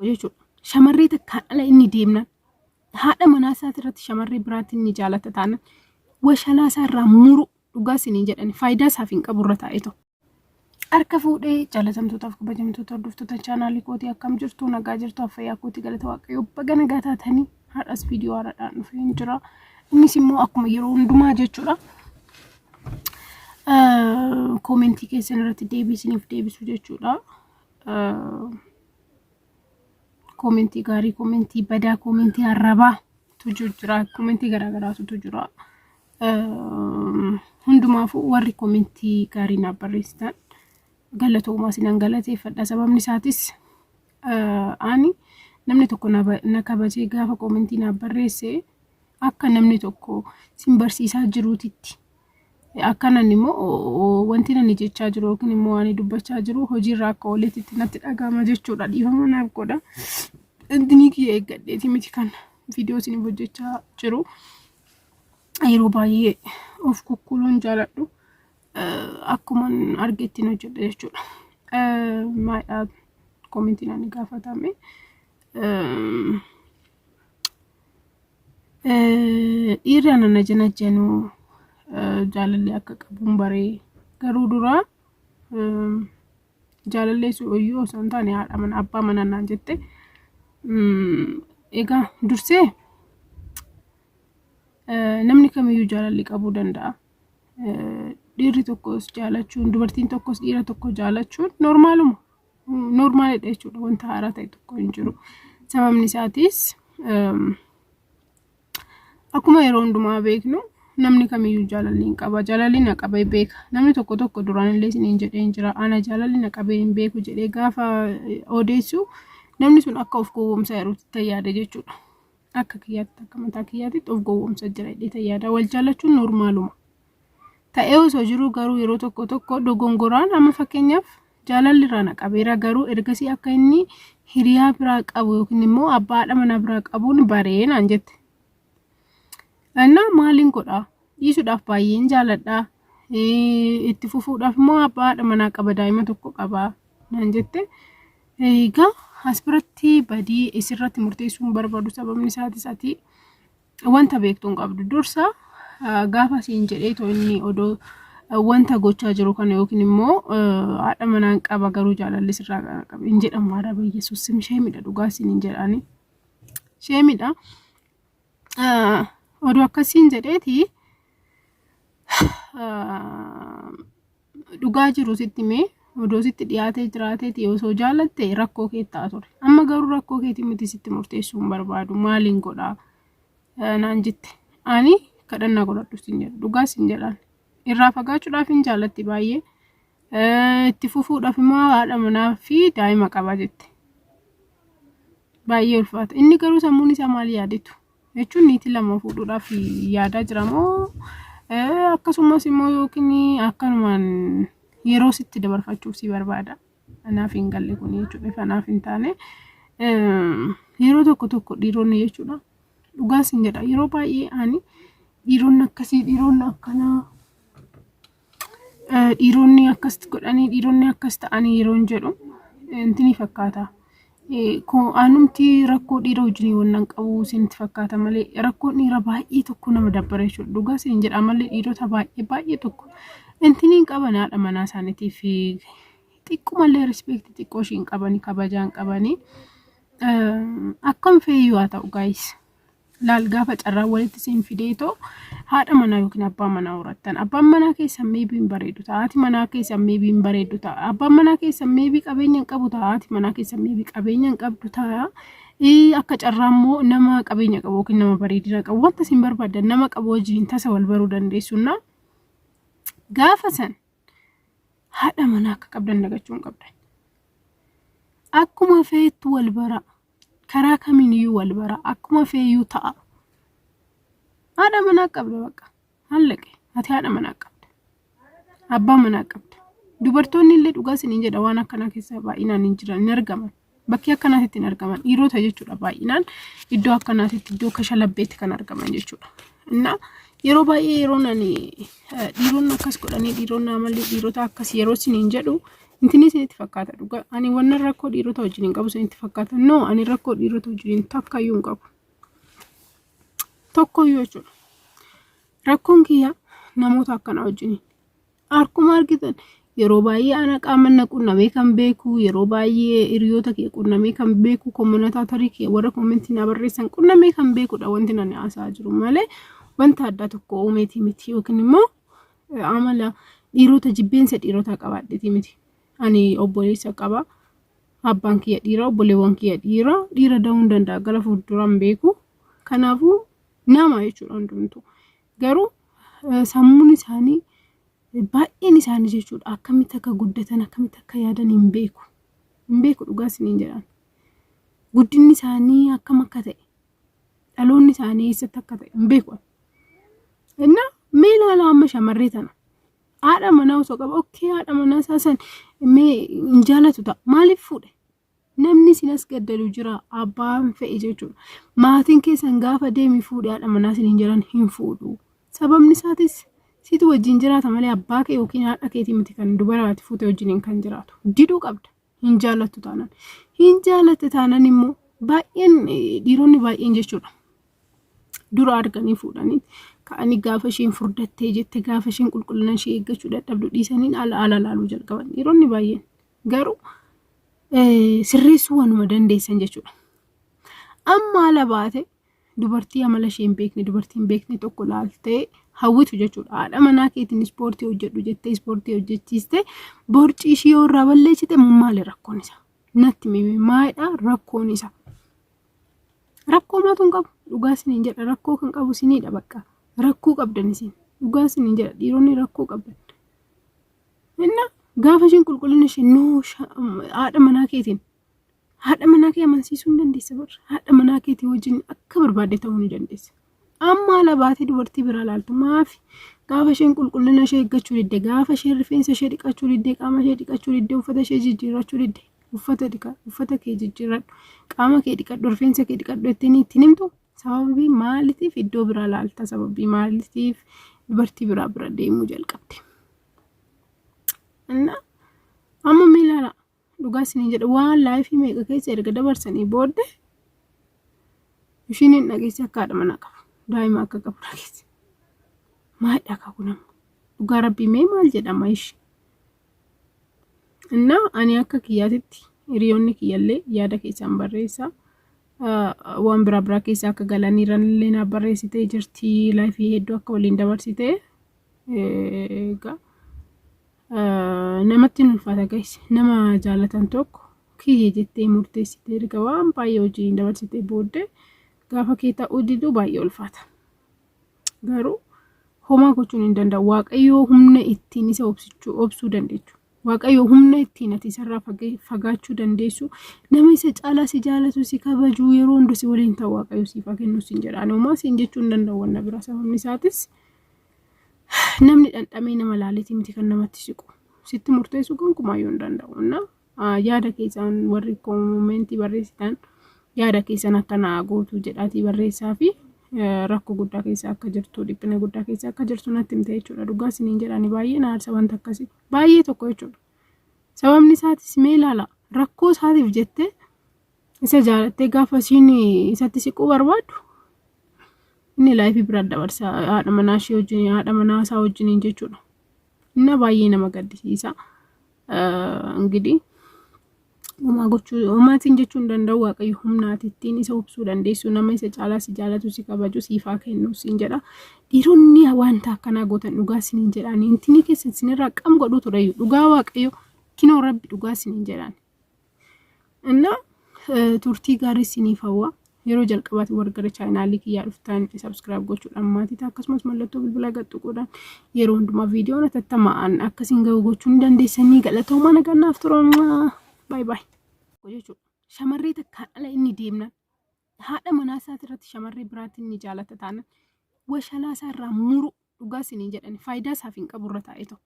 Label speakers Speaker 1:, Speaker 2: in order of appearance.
Speaker 1: jechuudha. Shamarree takkaan ala inni deemnaan haadha manaa isaati irratti shamarree biraatti inni jaalata taanaan washalaa isaa irraa muru dhugaa isiniin jedhani faayidaa isaaf hin qabu irra taa'ee tokko. Harka fuudhee jaalatamtootaaf kabajamtoota hordoftoota chaanaalii kootii akkam jirtu nagaa jirtu affayyaa kootii galata waaqayyoo baga nagaa taatanii har'as viidiyoo haaraadhaan dhufee hin jira. Innis immoo akkuma yeroo hundumaa jechuudha. Koomentii keessan irratti deebii isiniif deebisu jechuudha. Koomentii gaarii, koomentii badaa, koomentii arrabaa tu jira, koomentii garaagaraatu jira. Hundumaafuu warri koomentii gaarii naaf barreessitan galatoomaa isinan galateeffadha. Sababni isaatis ani namni tokko na kabajee gaafa koomentii naaf barreesse akka namni tokko sin barsiisaa jiruutitti akkanan immoo wanti nani jechaa jiru yookiin immoo ani dubbachaa jiru hojiirra akka ooleetitti natti dhaga'ama jechuudha. Dhiifama naaf godha. Intinii kiyya eeggadheeti miti kan viidiyoo isiniif hojjechaa jiru. Yeroo baay'ee of kukkuuluun jaaladhu. Akkuman argettiin hojjedha jechuudha. Maadhaa koomentiin ani gaafatame. Dhiirri ana na janajjanu jaalallee akka qabuun baree garuu duraa jaalallee iyyuu osoo hin taane haadha mana abbaa manaa naan jette. Egaa dursee namni kamiyyuu jaalalli qabuu danda'a. Dhiirri tokkos jaalachuun dubartiin tokkos dhiira tokko jaalachuun noormaaluma. Noormaalidha jechuudha. Wanta haaraa ta'e tokko hin jiru. Sababni isaatis akkuma yeroo hundumaa beeknu namni kamiyyuu jaalalli hin qaba. Jaalalli na qabee beeka. Namni tokko tokko duraan illee isiniin jedhee hin jira. Ana jaalalli na qabee hin beeku jedhee gaafa odeessu namni sun akka of gowwoomsaa yerootti yaada jechuudha. Akka kiyyaatti akka mataa kiyyaatitti of gowwoomsaa jira jedhee yaada. Wal jaalachuun noormaaluma. Ta'ee osoo jiruu garuu yeroo tokko tokko dogongoraan amma fakkeenyaaf jaalalli irraa na qabeera garuu ergasii akka inni hiriyaa biraa qabu yookiin immoo abbaa haadha manaa biraa qabuun baree naan jette. Innaa maaliin godhaa? Dhiisuudhaaf baay'een jaaladha. Itti fufuudhaaf immoo abbaa haadha manaa qaba daa'ima tokko qaba naan jette. Egaa as biratti badii isirratti murteessuu hin barbaadu sababni isaatis ati wanta beektu hin qabdu. Dursa gaafa siin jedhee too inni odoo wanta gochaa jiru kana yookiin immoo haadha manaan qaba garuu jaalalli sirraa qaba hin jedhamu haadha Yesuus sim sheemidha dhugaa siin hin jedhani. Sheemidha. Odoo akkasiin jedheeti dhugaa jiru sitti himee odoo sitti dhiyaatee jiraateeti osoo jaalatte rakkoo kee ta'a ture. Amma garuu rakkoo keetii miti sitti murteessuu hin barbaadu maaliin godhaa naan jette. Ani kadhannaa godhadhu siin jedha dhugaa siin jedhaan. Irraa fagaachuudhaaf hin jaalatti baay'ee. Itti fufuudhaaf immoo haadha manaa fi daa'ima qaba jette. Baay'ee ulfaata. Inni garuu sammuun isaa maal yaadetu? Jechuun niitii lama fuudhuudhaaf yaadaa jira moo akkasumas immoo yookiin akkanumaan yeroo sitti dabarfachuuf si barbaada. Anaaf hin galle kun jechuudha. Ifa naaf hin taane. Yeroo tokko tokko dhiironni jechuudha. Dhugaa sin jedha yeroo baay'ee ani dhiironni akkasii dhiironni akkanaa dhiironni akkas godhanii dhiironni akkas ta'anii yeroon jedhu intini fakkaata. Anumti rakkoo dhiira wajjin wannan qabu isinitti fakkaata malee rakkoon dhiira baay'ee tokko nama dabbara jechuudha. Dhugaa isin jedha malee dhiirota baay'ee baay'ee tokko intini hin qaban haadha manaa isaaniitiif xiqqumallee rispeektii xiqqoo ishii hin qabanii kabajaa hin qabanii. Akkam feeyyuu haa ta'u gaayis. Laal gaafa carraan walitti isin fideetoo haadha manaa yookiin abbaa manaa horattan. Abbaan manaa keessan meebii hin bareedu ta'a. Haati manaa keessan meebii hin bareeddu ta'a. Abbaan manaa keessan meebii qabeenya hin qabu ta'a. Haati manaa keessan meebii qabeenya hin qabdu ta'a. Akka carraa immoo nama qabeenya qabu yookiin nama bareedina qabu wanta isin barbaaddan nama qabu wajjin tasa wal baruu dandeessu. Gaafa san haadha manaa akka qabdan dagachuu hin qabdan. Akkuma feettu wal baraa. Karaa kamiiniyyuu wal bara. Akkuma feeyyuu ta'a. Haadha manaa qabda bakka. Hallaqe. Ati haadha manaa qabda. Abbaa manaa qabda. Dubartoonni illee dhugaa isiniin jedha waan akkanaa keessa baay'inaan hin jiran hin argaman. Bakkee akkanaatitti hin argaman. Dhiirota jechuudha baay'inaan iddoo akkanaatitti iddoo kashalabbeetti kan argaman jechuudha. Innaa yeroo baay'ee yeroo nani dhiironni akkas godhanii dhiironni amalli dhiirota akkas yeroo isiniin jedhu Intini isinitti fakkaata dhugaa. Ani wannan rakkoo dhiirota wajjin hin qabu isinitti fakkaata. No, ani rakkoo dhiirota wajjin takkayyuu hin qabu. Tokkoyyuu jechuudha. Rakkoon kiyya namoota akkanaa wajjin. Akkuma argitan yeroo baay'ee ana qaama na qunnamee kan beeku, yeroo baay'ee hiriyoota kee qunnamee kan beeku, commentator kee warra comment na barreessan qunnamee kan beekudha wanti nani haasa'aa jiru malee wanta addaa tokko uumeetii miti yookiin immoo amala dhiirota jibbeensa dhiirotaa qabaadheetii miti. Ani obboleessa qaba. Abbaan kiyya dhiira, obboleewwan kiyya dhiira, dhiira da'uu hin danda'a gara fuulduraan beeku. Kanaafuu nama jechuudha hundumtuu. Garuu sammuun isaanii baay'een isaanii jechuudha akkamitti akka guddatan, akkamitti akka yaadan hin beeku. Hin beeku, dhugaa isiniin jedhan. Guddinni isaanii akkam akka ta'e, dhaloonni isaanii eessatti akka ta'e hin beeku. Innaa mee ilaalaa amma shamarree tana. Haadha manaa osoo qaba, okay, haadha manaa isaa san mee hin jaalatu ta'a. Maaliif fuudhe? Namni isin as gaddalu jira abbaan fe'e jechuudha. Maatiin keessan gaafa deemi fuudhe haadha manaa isin hin jedhan hin fuudhu. Sababni isaatis situ wajjin jiraata malee abbaa kee yookiin haadha keetii miti kan dubaraati fuute wajjiniin kan jiraatu. Diduu qabda. Hin jaalattu taanaan. Hin jaalatte taanaan immoo baay'een, dhiironni baay'een jechuudha. Dura arganii fuudhanii ka'anii gaafa isheen furdattee jette, gaafa isheen qulqullina ishee eeggachuu dadhabdu dhiisanii ala ala laaluu jalqaban dhiironni baay'een. Garuu sirreessuu waanuma dandeessan jechuudha. Amma ala baate dubartii amala ishee hin beekne, dubartii hin beekne tokko laaltee hawwitu jechuudha. Haadha manaa keetiin ispoortii hojjedhu jettee ispoortii hojjechiiste borcii ishii yoo irraa balleessite maali rakkoon isaa? Natti mime, maalidha rakkoon isaa? Rakkoo maatu hin qabu. Dhugaa isiniin jedha, rakkoo kan qabu isiniidha bakka. Rakkoo qabdan isin. Dhugaa isiniin jedha, dhiironni rakkoo qabdan. Inna gaafa isheen qulqullina ishee nuu haadha manaa keetiin, haadha manaa kee amansiisuu hin dandeessa bar. Haadha manaa keetii wajjin akka barbaadde ta'uu ni dandeessa. Amma ala baatee dubartii biraa laaltu maafi? Gaafa isheen qulqullina ishee eeggachuu didde, gaafa isheen rifeensa ishee dhiqachuu didde, qaama ishee dhiqachuu didde, uffata ishee jijjiirrachuu didde, uffata dhiqa, uffata kee jijjiirradhu, qaama kee dhiqadhu, rifeensa kee dhiqadhu jettee ittiin himtu, sababii maaliitiif iddoo biraa laalta? Sababii maaliitiif dubartii biraa bira deemuu jalqabde? Inna amma mee ilaala, dhugaa isiniin jedha, waan life meeqa keessa erga dabarsanii booddee ishiin hin dhageesse akka haadha manaa qabu, daa'ima akka qabu dhageesse. Maal akaakuu nama dhugaa rabbii mee maal jedhama ishi? Innaa ani akka kiyyaatitti hiriyoonni kiyyallee yaada keessaan barreessaa. Waan biraa biraa keessa akka galaniiranillee naaf barreessitee jirti. Life hedduu akka waliin dabarsite. Egaa namatti hin ulfaata guys. Nama jaalatan tokko kiyya jettee murteessitee erga waan baay'ee wajjin dabarsitee booddee gaafa kee ta'uu diduu baay'ee ulfaata. Garuu homaa gochuun hin danda'u. Waaqayyoo humna ittiin isa obsichuu obsuu dandeechu. Waaqayyo humna ittiin ati isarraa fagaachuu dandeessu, nama isa caalaa si jaalatu, si kabaju, yeroo hunda si waliin ta'u Waaqayyo siif haa kennu siin jedha. Ani homaa siin jechuu hin danda'u wanna bira, sababni isaatis namni dhandhamee nama laaleetii miti kan namatti siqu. Sitti murteessuu gonkumaayyuu hin danda'u. Na yaada keessan warri comment barreessitan yaada keessan akka naa gootu jedhaatii barreessaa fi rakkoo guddaa keessa akka jirtu, dhiphina guddaa keessa akka jirtu natti himte jechuudha. Dhugaa isiniin jedhani, baay'ee na aarsa wanta akkasii. Baay'ee tokko jechuudha. Sababni isaatis mee ilaala, rakkoo isaatiif jettee isa jaalattee gaafa ishiin isatti siquu barbaaddu inni life bira dabarsa haadha manaa ishee wajjin, haadha manaa isaa wajjiniin jechuudha. Inna baay'ee nama gaddisiisa. Ingidihi homaa gochuu homaatiin jechuu hin danda'u. Waaqayyo humnaati ittiin isa obsuu dandeessu, nama isa caalaa si jaalatu, si kabaju siif haa kennu siin jedha. Dhiironni wanta akkanaa gootan, dhugaa isiniin jedhaan, intinii keessan isinirraa qam godhuu tureyyuu, dhugaa Waaqayyo kinoo rabbi dhugaa isiniin jedhaan. Inna turtii gaarii isiniif hawwa. Yeroo jalqabaati warra gara channel kiyyaa dhuftan subscribe gochuudhaan maatii ta'a, akkasumas mallattoo bilbilaa gadtuquudhaan yeroo hundumaa viidiyoon atattamaan akkasiin gahu gochuu ni dandeessanii. Galatoomaa, nagannaaf tura. Baay'ee baay'ee jechuudha. Shamarree takkaan ala inni deemnan, haadha manaa isaati irratti shamarree biraatti inni jaalata taanan, washalaa isaa irraa muru, dhugaa isiniin jedhani, faayidaa isaaf hin qabu irra taa'ee ta'u.